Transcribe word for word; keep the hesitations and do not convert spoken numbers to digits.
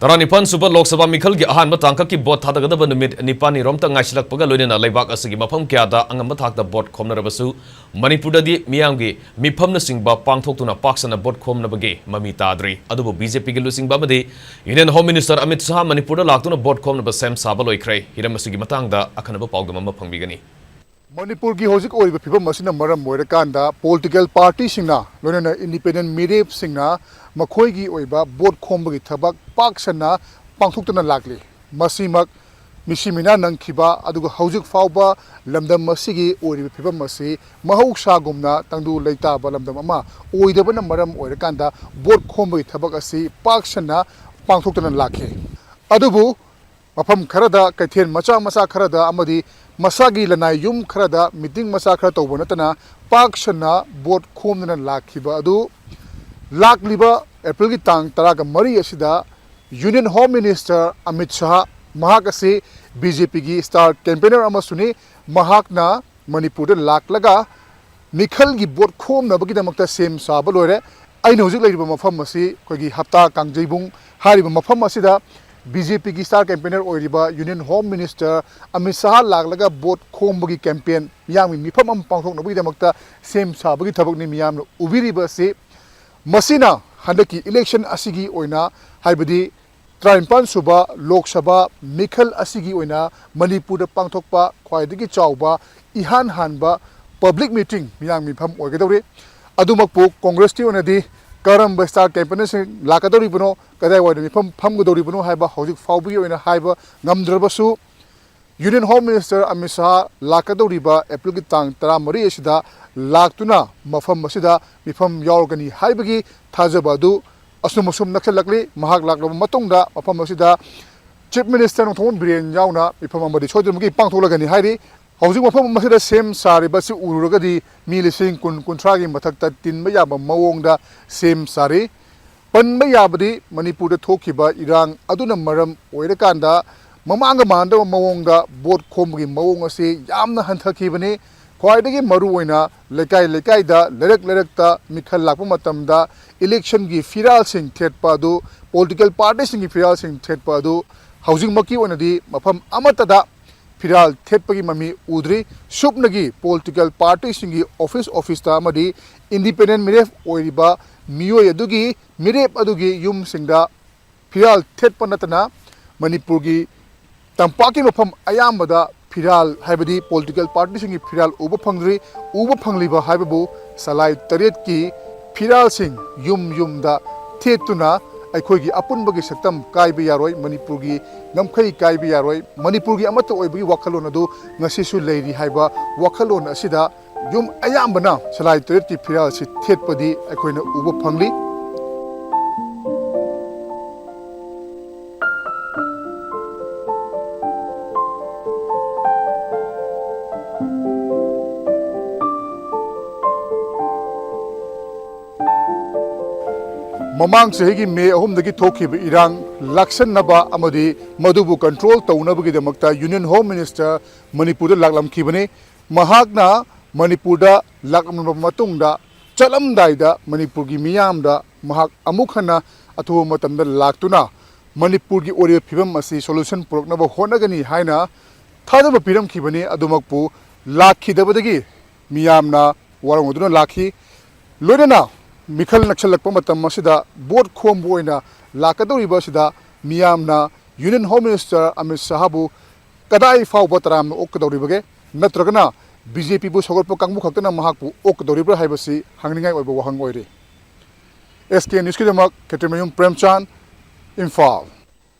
ꯇꯔꯥꯅꯤꯄꯥꯟ ꯁꯨꯕ ꯂꯣꯛ ꯁꯚꯥ ꯃꯤꯈꯜꯒꯤ ꯑꯍꯥꯟꯕ ꯇꯥꯡꯀꯛꯀꯤ ꯚꯣꯠ ꯊꯥꯗꯒꯗꯕ ꯅꯨꯃꯤꯠ ꯅꯤꯄꯥꯟꯅꯤꯔꯣꯝꯇ ꯉꯥꯏꯁꯤꯜꯂꯛꯄꯒ ꯂꯣꯏꯅꯅ ꯂꯩꯕꯥꯛ ꯑꯁꯤꯒꯤ ꯃꯐꯝ ꯀꯌꯥꯗ ꯑꯉꯝꯕ ꯊꯥꯛꯇ ꯚꯣꯠ ꯈꯣꯝꯅꯔꯕꯁꯨ, ꯃꯅꯤꯄꯨꯔꯗꯗꯤ ꯃꯤꯌꯥꯝꯒꯤ ꯃꯤꯐꯝꯅꯆꯤꯡꯕ ꯄꯥꯡꯊꯣꯛꯇꯨꯅ ꯄꯥꯛ ꯁꯟꯅ ꯚꯣꯠ ꯈꯣꯝꯅꯕꯒꯤ ꯃꯃꯤ ꯇꯥꯗ꯭ꯔꯤ꯫ ꯑꯗꯨꯕꯨ ꯕꯤ ꯖꯦ ꯄꯤꯒꯤ ꯂꯨꯆꯤꯡꯕ ꯑꯃꯗꯤ union home minister Amit Shah ꯃꯅꯤꯄꯨꯔꯗ ꯂꯥꯛꯇꯨꯅ ꯚꯣꯠ ꯈꯣꯝꯅꯕ ꯁꯦꯝ ꯁꯥꯕ ꯂꯣꯏꯈ꯭ꯔꯦ꯫ ꯍꯤꯔꯝ ꯑꯁꯤꯒꯤ ꯃꯇꯥꯡꯗ ꯑꯈꯟꯅꯕ ꯄꯥꯎꯗꯝ ꯑꯃ ꯐꯪꯕꯤꯒꯅꯤ꯫ ꯃꯅꯤꯄꯨꯔꯒꯤ ꯍꯧꯖꯤꯛ ꯑꯣꯏꯔꯤꯕ ꯐꯤꯕꯝ ꯑꯁꯤꯅ ꯃꯔꯝ ꯑꯣꯏꯔꯀꯥꯟꯗ political party ꯁꯤꯡꯅ ꯂꯣꯏꯅꯅ independent ꯃꯤꯔꯦꯞꯁꯤꯡꯅ ꯃꯈꯣꯏꯒꯤ ꯑꯣꯏꯕ ꯚꯣꯠ ꯈꯣꯝꯕꯒꯤ ꯊꯕꯛ ꯄꯥꯛ ꯁꯟꯅ ꯄꯥꯡꯊꯣꯛꯇꯨꯅ ꯂꯥꯛꯂꯤ꯫ ꯃꯁꯤꯃꯛ ꯃꯤꯁꯤ ꯃꯤꯅꯥ ꯅꯪꯈꯤꯕ ꯑꯗꯨꯒ ꯍꯧꯖꯤꯛ ꯐꯥꯎꯕ ꯂꯝꯗꯝ ꯑꯁꯤꯒꯤ ꯑꯣꯏꯔꯤꯕ ꯐꯤꯕꯝ ꯑꯁꯤ ꯃꯍꯧꯁꯥꯒꯨꯝꯅ ꯇꯪꯗꯨ ꯂꯩꯇꯥꯕ ꯂꯝꯗꯝ ꯑꯃ ꯑꯣꯏꯗꯕꯅ ꯃꯔꯝ ꯑꯣꯏꯔꯀꯥꯟꯗ ꯚꯣꯠ ꯈꯣꯝꯕꯒꯤ ꯊꯕꯛ ꯑꯁꯤ ꯄꯥꯛ ꯁꯟꯅ ꯄꯥꯡꯊꯣꯛꯇꯨꯅ ꯂꯥꯛꯈꯤ꯫ ꯑꯗꯨꯕꯨ ꯃꯐꯝ ꯈꯔꯗ, ꯀꯩꯊꯦꯜ ꯃꯆꯥ ꯃꯆꯥ ꯈꯔꯗ ꯑꯃꯗꯤ ꯃꯁꯥꯒꯤ ꯂꯅꯥꯏ ꯌꯨꯝ ꯈꯔꯗ meeting ꯃꯆꯥ ꯈꯔ ꯇꯧꯕ ꯅꯠꯇꯅ ꯄꯥꯛ ꯁꯟꯅ ꯚꯣꯠ ꯈꯣꯝꯗꯨꯅ ꯂꯥꯛꯈꯤꯕ ꯑꯗꯨ ꯂꯥꯛꯂꯤꯕ ꯑꯦꯄ꯭ꯔꯤꯜꯒꯤ ꯇꯥꯡ ꯇꯔꯥꯒ ꯃꯔꯤ ꯑꯁꯤꯗ union home minister Amit Shah, ꯃꯍꯥꯛ ꯑꯁꯤ ꯕꯤ ꯖꯦ ꯄꯤꯒꯤ star campaigner ꯑꯃꯁꯨꯅꯤ꯫ ꯃꯍꯥꯛꯅ ꯃꯅꯤꯄꯨꯔꯗ ꯂꯥꯛꯂꯒ ꯃꯤꯈꯜꯒꯤ ꯚꯣꯠ ꯈꯣꯝꯅꯕꯒꯤꯗꯃꯛꯇ ꯁꯦꯝ ꯁꯥꯕ ꯂꯣꯏꯔꯦ꯫ ꯑꯩꯅ ꯍꯧꯖꯤꯛ ꯂꯩꯔꯤꯕ ꯃꯐꯝ ꯑꯁꯤ ꯑꯩꯈꯣꯏꯒꯤ ꯍꯞꯇꯥ ꯀꯥꯡꯖꯩꯕꯨꯡ ꯍꯥꯏꯔꯤꯕ ꯃꯐꯝ ꯑꯁꯤꯗ ꯕꯤ ꯖꯦ ꯄꯤꯒꯤ star campaigner ꯑꯣꯏꯔꯤꯕ union home minister Amit Shah ꯂꯥꯛꯂꯒ ꯚꯣꯠ ꯈꯣꯝꯕꯒꯤ campaign, ꯃꯤꯌꯥꯝꯒꯤ ꯃꯤꯐꯝ ꯑꯃ ꯄꯥꯡꯊꯣꯛꯅꯕꯒꯤꯗꯃꯛꯇ ꯁꯦꯝ ꯁꯥꯕꯒꯤ ꯊꯕꯛꯅꯤ ꯃꯤꯌꯥꯝꯅ ꯎꯕꯤꯔꯤꯕ ꯑꯁꯤ꯫ ꯃꯁꯤꯅ ꯍꯟꯗꯛꯀꯤ election ꯑꯁꯤꯒꯤ ꯑꯣꯏꯅ, ꯍꯥꯏꯕꯗꯤ ꯇꯔꯥꯅꯤꯄꯥꯟ ꯁꯨꯕ ꯂꯣꯛ ꯁꯚꯥ ꯃꯤꯈꯜ ꯑꯁꯤꯒꯤ ꯑꯣꯏꯅ ꯃꯅꯤꯄꯨꯔꯗ ꯄꯥꯡꯊꯣꯛꯄ ꯈ꯭ꯋꯥꯏꯗꯒꯤ ꯆꯥꯎꯕ ꯏꯍꯥꯟ ꯍꯥꯟꯕ public meeting, ꯃꯤꯌꯥꯝ ꯃꯤꯐꯝ ꯑꯣꯏꯒꯗꯧꯔꯤ꯫ ꯑꯗꯨꯃꯛꯄꯨ ꯀꯣꯡꯒ꯭ꯔꯦꯁꯀꯤ ꯑꯣꯏꯅꯗꯤ ꯀꯔꯝꯕ star campaigner ꯁꯤꯡ ꯂꯥꯛꯀꯗꯧꯔꯤꯕꯅꯣ, ꯀꯗꯥꯏꯋꯥꯏꯗ ꯃꯤꯐꯝ ꯐꯝꯒꯗꯧꯔꯤꯕꯅꯣ ꯍꯥꯏꯕ ꯍꯧꯖꯤꯛ ꯐꯥꯎꯕꯒꯤ ꯑꯣꯏꯅ ꯍꯥꯏꯕ ꯉꯝꯗ꯭ꯔꯕꯁꯨ, union home minister Amit Shah ꯂꯥꯛꯀꯗꯧꯔꯤꯕ ꯑꯦꯄ꯭ꯔꯤꯜꯒꯤ ꯇꯥꯡ ꯇꯔꯥꯃꯔꯤ ꯑꯁꯤꯗ ꯂꯥꯛꯇꯨꯅ ꯃꯐꯝ ꯑꯁꯤꯗ ꯃꯤꯐꯝ ꯌꯥꯎꯔꯒꯅꯤ ꯍꯥꯏꯕꯒꯤ ꯊꯥꯖꯕ ꯑꯗꯨ ꯑꯁꯨꯝ ꯑꯁꯨꯝ ꯅꯛꯁꯤꯜꯂꯛꯂꯤ꯫ ꯃꯍꯥꯛ ꯂꯥꯛꯂꯕ ꯃꯇꯨꯡꯗ ꯃꯐꯝ ꯑꯁꯤꯗ Chief Minister ꯅꯣꯡꯊꯣꯝꯕꯝ ꯕꯤꯔꯦꯟ ꯌꯥꯎꯅ ꯃꯤꯐꯝ ꯑꯃꯗꯤ ꯁꯣꯏꯗꯅꯃꯛꯀꯤ ꯄꯥꯡꯊꯣꯛꯂꯒꯅꯤ ꯍꯥꯏꯔꯤ꯫ ꯍꯧꯖꯤꯛ ꯃꯐꯝ ꯑꯁꯤꯗ ꯁꯦꯝ ꯁꯥꯔꯤꯕ ꯑꯁꯤ ꯎꯔꯨꯔꯒꯗꯤ ꯃꯤ ꯂꯤꯁꯤꯡ ꯀꯨꯟ, ꯀꯨꯟꯊ꯭ꯔꯥꯒꯤ ꯃꯊꯛꯇ ꯇꯤꯟꯕ ꯌꯥꯕ ꯃꯑꯣꯡꯗ ꯁꯦꯝ ꯁꯥꯔꯤ꯫ ꯄꯟꯕ ꯌꯥꯕꯗꯤ ꯃꯅꯤꯄꯨꯔꯗ ꯊꯣꯛꯈꯤꯕ ꯏꯔꯥꯡ ꯑꯗꯨꯅ ꯃꯔꯝ ꯑꯣꯏꯔꯀꯥꯟꯗ ꯃꯃꯥꯡꯒ ꯃꯥꯟꯅꯗꯕ ꯃꯑꯣꯡꯗ ꯚꯣꯠ ꯈꯣꯝꯕꯒꯤ ꯃꯑꯣꯡ ꯑꯁꯤ ꯌꯥꯝꯅ ꯍꯟꯊꯈꯤꯕꯅꯤ꯫ ꯈ꯭ꯋꯥꯏꯗꯒꯤ ꯃꯔꯨꯑꯣꯏꯅ ꯂꯩꯀꯥꯏ ꯂꯩꯀꯥꯏꯗ, ꯂꯩꯔꯛ ꯂꯩꯔꯛꯇ ꯃꯤꯈꯜ ꯂꯥꯛꯄ ꯃꯇꯝꯗ election ꯒꯤ ꯐꯤꯔꯥꯜꯁꯤꯡ ꯊꯦꯠꯄ ꯑꯗꯨ ꯄꯣꯂꯤꯇꯤꯀꯦꯜ ꯄꯥꯔꯇꯤꯁꯤꯡꯒꯤ ꯐꯤꯔꯥꯜꯁꯤꯡ ꯊꯦꯠꯄ ꯑꯗꯨ ꯍꯧꯖꯤꯛꯃꯛꯀꯤ ꯑꯣꯏꯅꯗꯤ ꯃꯐꯝ ꯑꯃꯠꯇꯗ ꯐꯤꯔꯥꯜ ꯊꯦꯠꯄꯒꯤ ꯃꯃꯤ ꯎꯗ꯭ꯔꯤ꯫ ꯁꯨꯞꯅꯒꯤ ꯄꯣꯂꯤꯇꯤꯀꯦꯜ ꯄꯥꯔꯇꯤꯁꯤꯡꯒꯤ ꯑꯣꯐꯤꯁ ꯑꯣꯐꯤꯁꯇ ꯑꯃꯗꯤ ꯏꯟꯗꯤꯄꯦꯟꯗꯦꯟ ꯃꯤꯔꯦꯞ ꯑꯣꯏꯔꯤꯕ ꯃꯤꯑꯣꯏ ꯑꯗꯨꯒꯤ ꯃꯤꯔꯦꯞ ꯑꯗꯨꯒꯤ ꯌꯨꯝꯁꯤꯡꯗ ꯐꯤꯔꯥꯜ ꯊꯦꯠꯄ ꯅꯠꯇꯅ ꯃꯅꯤꯄꯨꯔꯒꯤ ꯇꯝꯄꯥꯛꯀꯤ ꯃꯐꯝ ꯑꯌꯥꯝꯕꯗ ꯐꯤꯔꯥꯜ, ꯍꯥꯏꯕꯗꯤ ꯄꯣꯂꯤꯇꯤꯀꯦꯜ ꯄꯥꯔꯇꯤꯁꯤꯡꯒꯤ ꯐꯤꯔꯥꯜ ꯎꯕ ꯐꯪꯗ꯭ꯔꯤ꯫ ꯎꯕ ꯐꯪꯂꯤꯕ ꯍꯥꯏꯕꯕꯨ ꯁꯂꯥꯏ ꯇꯔꯦꯠꯀꯤ ꯐꯤꯔꯥꯜꯁꯤꯡ ꯌꯨꯝ ꯌꯨꯝꯗ ꯊꯦꯠꯇꯨꯅ ꯑꯩꯈꯣꯏꯒꯤ ꯑꯄꯨꯟꯕꯒꯤ ꯁꯛꯇꯝ ꯀꯥꯏꯕ ꯌꯥꯔꯣꯏ, ꯃꯅꯤꯄꯨꯔꯒꯤ ꯉꯝꯈꯩ ꯀꯥꯏꯕ ꯌꯥꯔꯣꯏ, ꯃꯅꯤꯄꯨꯔꯒꯤ ꯑꯃꯠꯇ ꯑꯣꯏꯕꯒꯤ ꯋꯥꯈꯜꯂꯣꯟ ꯑꯗꯨ ꯉꯁꯤꯁꯨ ꯂꯩꯔꯤ ꯍꯥꯏꯕ ꯋꯥꯈꯜꯂꯣꯟ ꯑꯁꯤꯗ ꯌꯨꯝ ꯑꯌꯥꯝꯕꯅ ꯁꯂꯥꯏ ꯇꯔꯦꯠꯀꯤ ꯐꯤꯔꯥꯜꯁꯤ ꯊꯦꯠꯄꯗꯤ ꯑꯩꯈꯣꯏꯅ ꯎꯕ ꯐꯪꯂꯤ꯫ ꯃꯃꯥꯡ ꯆꯍꯤꯒꯤ ꯃꯦ ꯑꯍꯨꯝꯗꯒꯤ ꯊꯣꯛꯈꯤꯕ ꯏꯔꯥꯡ ꯂꯥꯛꯁꯟꯅꯕ ꯑꯃꯗꯤ ꯃꯗꯨꯕꯨ ꯀꯟꯇ꯭ꯔꯣꯜ ꯇꯧꯅꯕꯒꯤꯗꯃꯛꯇ ꯌꯨꯅꯤꯌꯟ ꯍꯣꯝ ꯃꯤꯅꯤꯁꯇꯔ ꯃꯅꯤꯄꯨꯔꯗ ꯂꯥꯛꯂꯝꯈꯤꯕꯅꯤ꯫ ꯃꯍꯥꯛꯅ ꯃꯅꯤꯄꯨꯔꯗ ꯂꯥꯛꯂꯝꯂꯕ ꯃꯇꯨꯡꯗ, ꯆꯠꯂꯝꯗꯥꯏꯗ ꯃꯅꯤꯄꯨꯔꯒꯤ ꯃꯤꯌꯥꯝꯗ ꯃꯍꯥꯛ ꯑꯃꯨꯛ ꯍꯟꯅ ꯑꯊꯨꯕ ꯃꯇꯝꯗ ꯂꯥꯛꯇꯨꯅ ꯃꯅꯤꯄꯨꯔꯒꯤ ꯑꯣꯏꯔꯤꯕ ꯐꯤꯕꯝ ꯑꯁꯤ ꯁꯣꯂꯨꯁꯟ ꯄꯨꯔꯛꯅꯕ ꯍꯣꯠꯅꯒꯅꯤ ꯍꯥꯏꯅ ꯊꯥꯖꯕ ꯄꯤꯔꯝꯈꯤꯕꯅꯤ꯫ ꯑꯗꯨꯃꯛꯄꯨ ꯂꯥꯛꯈꯤꯗꯕꯗꯒꯤ ꯃꯤꯌꯥꯝꯅ ꯋꯥꯔꯧꯅꯗꯨꯅ ꯂꯥꯛꯈꯤ꯫ ꯂꯣꯏꯅꯅ ꯃꯤꯈꯜ ꯅꯛꯁꯜꯂꯛꯄ ꯃꯇꯝ ꯑꯁꯤꯗ ꯚꯣꯠ ꯈꯣꯝꯕ ꯑꯣꯏꯅ ꯂꯥꯛꯀꯗꯧꯔꯤꯕ ꯑꯁꯤꯗ ꯃꯤꯌꯥꯝꯅ ꯌꯨꯅꯤꯌꯟ ꯍꯣꯝ ꯃꯤꯅꯤꯁꯇꯔ ꯑꯃꯤꯠ ꯁꯍꯥꯕꯨ ꯀꯗꯥꯏ ꯐꯥꯎꯕ ꯇꯔꯥꯝꯅ ꯑꯣꯛꯀꯗꯧꯔꯤꯕꯒꯦ? ꯅꯠꯇ꯭ꯔꯒꯅ ꯕꯤ ꯖꯦ ꯄꯤꯕꯨ ꯁꯧꯒꯠꯄ ꯀꯥꯡꯕꯨ ꯈꯛꯇꯅ ꯃꯍꯥꯛꯄꯨ ꯑꯣꯛꯀꯗꯧꯔꯤꯕ꯭ꯔꯥ ꯍꯥꯏꯕꯁꯤ ꯍꯪꯅꯤꯡꯉꯥꯏ ꯑꯣꯏꯕ ꯋꯥꯍꯪ ꯑꯣꯏꯔꯤ꯫ ꯑꯦꯁ ꯀꯦ ꯅ꯭ꯌꯨꯁꯀꯤꯗꯃꯛ ꯈꯦꯇ꯭ꯔꯤꯃꯌꯨꯝ ꯄ꯭ꯔꯦꯝꯆꯥꯟ, ꯏꯝꯐꯥꯜ꯫